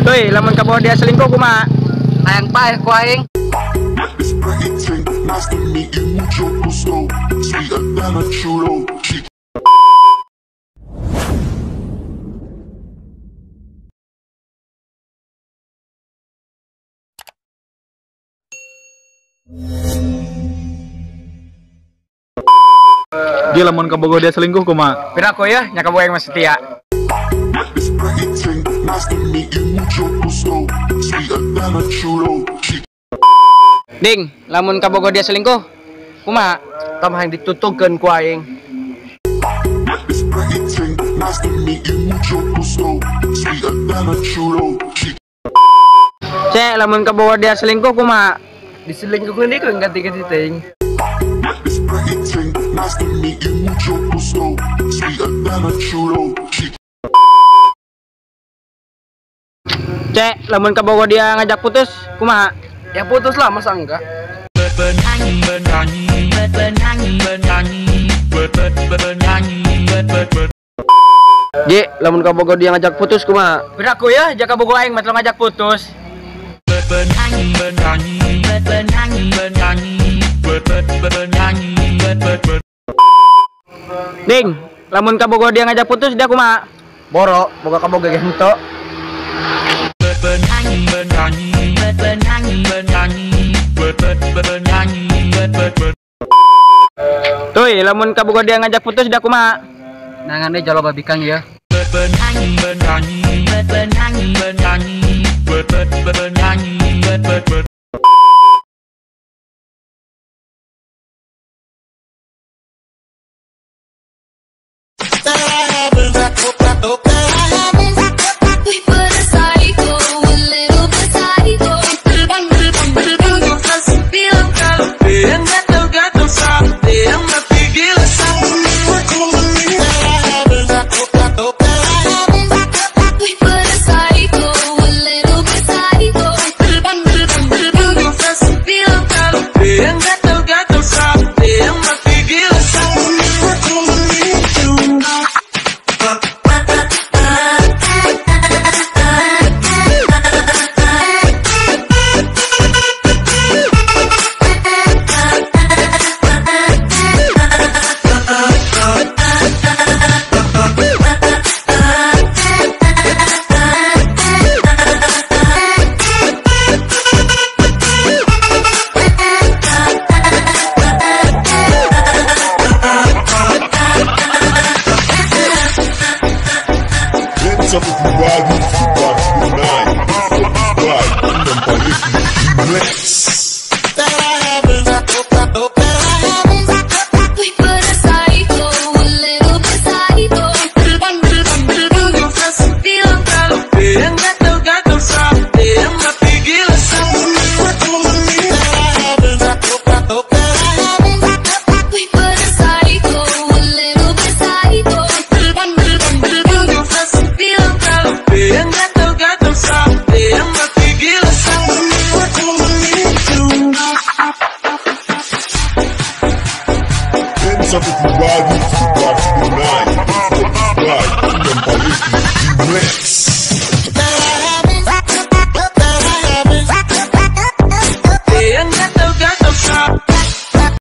Tuy, lamun kabogoh dia selingkuh kumaha? Hayang paeh ku aing. Dia lamun kabogoh dia selingkuh kumaha? Piraku ya, nya kabogoh aing mah setia. Ding, lamun kabogoh dia selingkuh kumaha? Tam hayang ditutugkeun ku aing. Cek, lamun kabogoh dia selingkuh kumaha? Diselingkuhkeun deui ku ganti-ganti teuing. Cek, lamun kabogoh dia ngajak putus kumaha? Ya putus lah, masa enggak? Ji, lamun kabogoh dia ngajak putus kumaha? Piraku ya, jaka kabogoh aing mah ngajak putus. Ding, lamun kabogoh dia ngajak putus dia kumaha? Boro, boga kabogoh ge henteu. Tuy, lamun kabogoh dia ngajak putus dia kumaha? Nangane jalo babikang ya. Up if you ride with the rock to the nine. Ride, up if you ride with the rock to the nine. Ride,